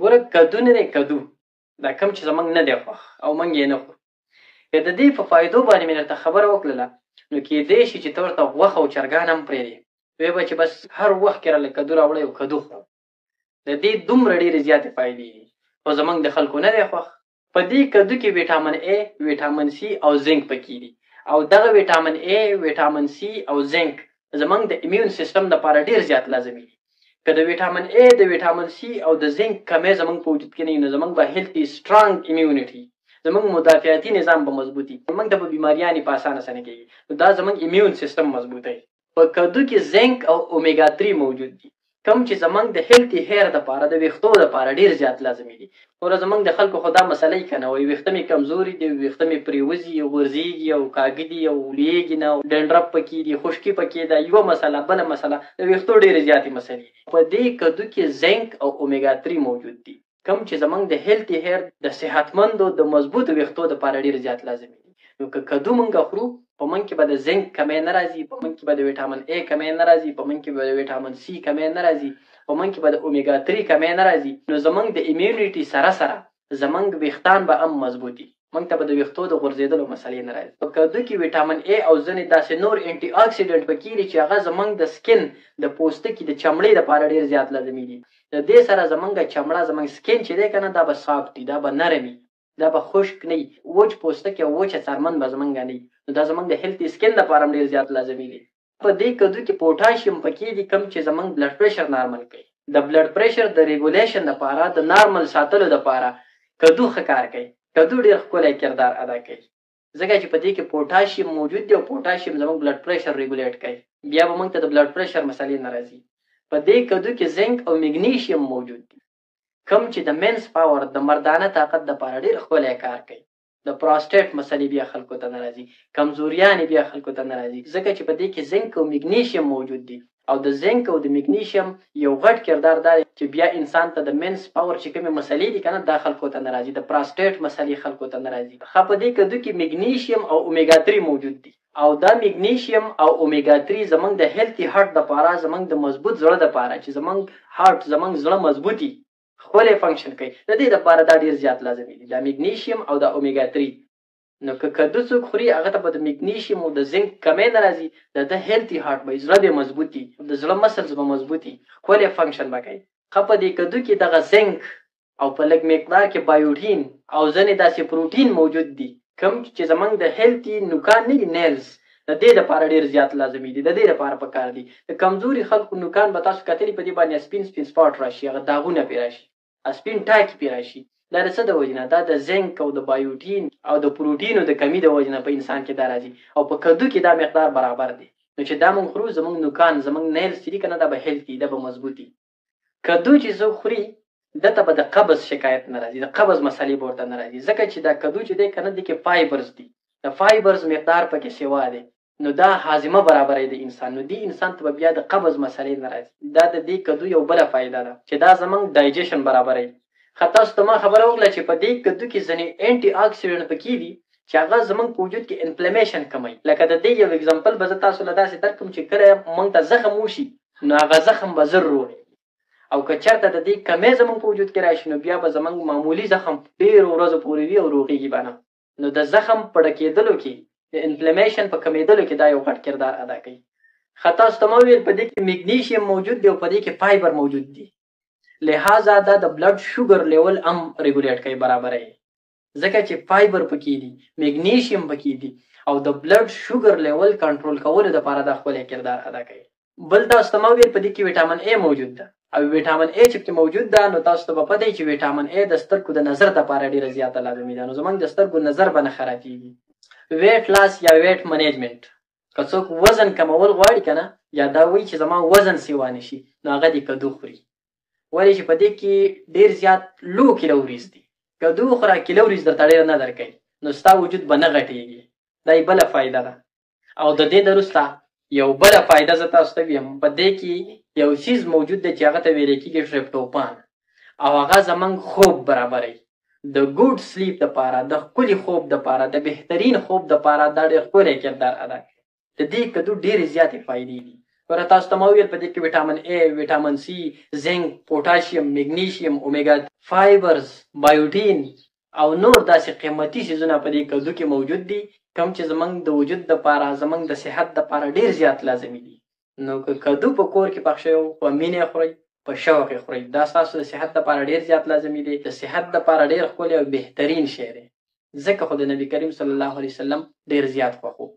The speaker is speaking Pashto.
ګوره کدو نه دی، کدو دا کوم چې زمونږ نه دی خوښ او موږ یې نه خورو، که د دې په فایدو باندې مې درته خبره وکړله نو کیدای شي چې ته ورته غوښه او چرګان هم پرېږدې، وایي به چې بس هر وخت کې راله کدو راوړی او کدو خورم. د دې دومره ډېرې زیاتې فایدې دي، خو زمونږ د خلکو نه دی خوښ. په دې کدو کې ویټامن ای، ویټامن سی او زنک پکې دي، او دغه ویټامن ای، ویټامن سی او زنک زمونږ د immune system لپاره ډېر زیات لازمي دي. که د ویټامن ای، د ویټامن سی او د زنک کمی زمونږ په وجود کې نه وي، نو زمونږ به healthy strong immunity، زمونږ مدافعتي نظام به مضبوط وي، موږ ته به بیماریانې په اسانه سره نه کېږي. نو دا زمونږ immune system مضبوطوي. په کدو کې زنک او اومیګا 3 موجود دي، کوم چې زمونږ د healthy hair دپاره، د ویښتو دپاره ډېر زیات لازمي دي. ګوره زمونږ د خلکو خو دا مسله یې که نه، وایي ویښته مې کمزوري دي، ویښته مې پرېوځي، غورځېږي او کاږه دي او لویږي نه، ډنډرپ پکې دي، خشکي پکې ده، یوه مسله بله مسله، د ویښتو ډېرې زیاتې مسلې دي. په دې کدو کې زنک او اومیګا 3 موجود دي، کوم چې زمونږ د healthy hair، د صحتمندو، د مضبوطو ویښتو دپاره ډېر زیات لازمي دي. نو که کدو مونږ خورو، په مونږ کې به د زنک کمی نه راځي، په مونږ کې به د ویټامن ای کمی نه راځي، په مونږ کې به د ویټامن سی کمی نه راځي، په مونږ کې به د اومیګا 3 کمی نه راځي. نو زمونږ د immunity سره سره زمونږ ویښتان به هم مضبوط وي، مونږ ته به د ویښتو د غورځېدلو مسلې نه راځي. په کدو کې ویټامن ای او ځینې داسې نور antioxidant پکې دي چې هغه زمونږ د skin، د پوستکي، د چمړې دپاره ډېر زیات لازمي دي. د دې سره زمونږ چمړه، زمونږ skin چې دی که نه، دا به soft وي، دا به نرم وي، دا به خشک نه وي، وچ پوستکی او وچه څرمن به زمونږ نه وي. نو دا زمونږ د healthy skin دپاره هم ډېر زیات لازمي دي. په دې کدو کې پوټاشیم پکې دي، کوم چې زمونږ blood pressure normal کوي. د blood pressure د regulation دپاره، د نارمل ساتلو دپاره کدو ښه کار کوي. کدو ډېر ښکلی کردار ادا کوي، ځکه چې په دې کې پوټاشیم موجود دی او پوټاشیم زمونږ blood pressure regulate کوي، بیا به موږ ته د blood pressure مسلې نه راځي. په دې کدو کې زنک او میګنیشیم موجود دي، کوم چې د men's power، د مردانه طاقت دپاره ډېر ښکلی کار کوي. د پروسټیټ مسلې بیا خلکو ته نه راځي، کمزوریانې بیا خلکو ته نه راځي، ځکه چې په دې کې زنک او میګنیشیم موجود دي. او د زنک او د میګنیشیم یو غټ کردار دا دی چې بیا انسان ته د men's power چې کومې مسلې دي که نه، دا خلکو ته نه راځي، د پروسټیټ مسلې خلکو ته نه راځي. ښه، په دې کدو کې میګنیشیم او اومیګا 3 موجود دي، او دا میګنیشیم او اومیګا 3 زمونږ د healthy heart دپاره، زمونږ د مضبوط زړه دپاره، چې زمونږ heart، زمونږ زړه مضبوطي ښکلی function کوي، د دې دپاره دا ډېر زیات لازمي دي، دا میګنیشیم او دا اومیګا 3. نو که کدو څوک خوري، هغه ته به د میګنیشیم او د زنک کمی نه راځي، د ده healthy heart به وي، زړه به مضبوط وي، د زړه muscles به مضبوط وي، ښکلی function به کوي. ښه، په دې کدو کې دغه زنک او په لږ مقدار کې biotin او ځینې داسې پروټین موجود دي، کوم چې زمونږ د healthy نوکان نه دي، nails، د دې دپاره ډېر زیات لازمي دي، د دې دپاره پکار دي. د کمزوري خلکو نوکان به تاسو کتلي، په دې باندې سپین سپین spot راشي، هغه داغونه پرې راشي، سپین ټاکي پرې راشي. دا د څه د وجې نه؟ دا د زنک او د biotin او د پروټینو د کمي د وجې نه په انسان کې دا راځي، او په کدو کې دا مقدار برابر دی. نو چې دا موږ خورو، زموږ نوکان، زموږ nails چې دي که نه، دا به healthy، دا به مضبوط وي. کدو چې څوک خوري، ده ته به د قبض شکایت نه راځي، د قبض مسلې به ورته نه راځي، ځکه چې دا کدو چې دی که نه، دې کې fibers دي، د fibers مقدار پکې سیوا دی، نو دا هاضمه برابروي د انسان، نو دې انسان ته به بیا د قبض مسلې نه راځي. دا د دې کدو یو بله فایده ده چې دا زموږ digestion برابروي. ښه، تاسو ته ما خبره وکړه چې په دې کدو کې ځینې antioxidant پکې دي چې هغه زموږ په وجود کې inflammation کموي. لکه د دې یو example به زه تاسو له داسې درکړم چې کله موږ ته زخم وشي، نو هغه زخم به زر روغېږي، او که چېرته د دې کمی زموږ په وجود کې راشي، نو بیا به زموږ معمولي زخم ډېرو ورځو پورې وي او روغېږي به نه. نو د زخم په ډکېدلو کې، د inflammation په کمېدلو کې دا یو غټ کردار ادا کوي. ښه، تاسو ته ما وویل په دې کې میګنیشیم موجود دی او په دې کې fiber موجود دي، لہذا دا د blood sugar level هم regulate کوي، برابروي، ځکه چې fiber پکې دي، میګنیشیم پکې دي، او د blood sugar level کنټرول کولو دپاره دا ښکلی کردار ادا کوي. بل تاسو ته ما وویل په دې کې ویټامن ای موجود ده، او ویټامن ای چې پکې موجود ده، نو تاسو ته به پته وي چې ویټامن ای د سترګو د نظر دپاره ډېره زیاته لازمي ده، نو زموږ د سترګو نظر به نه خرابېږي. weight loss یا weight management، که څوک وزن کمول غواړي که نه، یا دا وایي چې زما وزن سیوا نه شي، نو هغه دې کدو خوري. ولې چې په دې کې ډېر زیات low calories دي. کدو خوره، calories درته ډېر نه درکوي، نو ستا وجود به نه غټېږي. دا یې بله فایده ده. او د دې د وروسته یو بله فایده زه تاسو ته ویم، په دې کې یو څیز موجود دی چې هغه ته ویل کېږي tryptophan، او هغه زموږ خوب برابروي. د good sleep دپاره، د ښکلي خوب دپاره، د بهترین خوب دپاره دا ډېر ښکلی کردار ادا کوي. د دې کدو ډېرې زیاتې فایدې دي. ګوره تاسو ته ما وویل په دې کې ویټامن ای، ویټامن سي، زنک، پوټاشیم، میګنیشیم، اومیګا فایبرز، بایوټین او نور داسې قیمتي څیزونه په دې کدو کې موجود دي کوم چې زمونږ د وجود دپاره، زمونږ د صحت دپاره ډېر زیات لازمي دي. نو که کدو په کور کې پخ شوی په مینه یې خورئ، په شوق یې خورئ، دا ستاسو د صحت دپاره ډېر زیات لازمي دی، د صحت دپاره ډېر ښکلی او بهترین شی دی، ځکه خو د نبي کریم صلی الله علیه وسلم ډېر زیات خوښ و.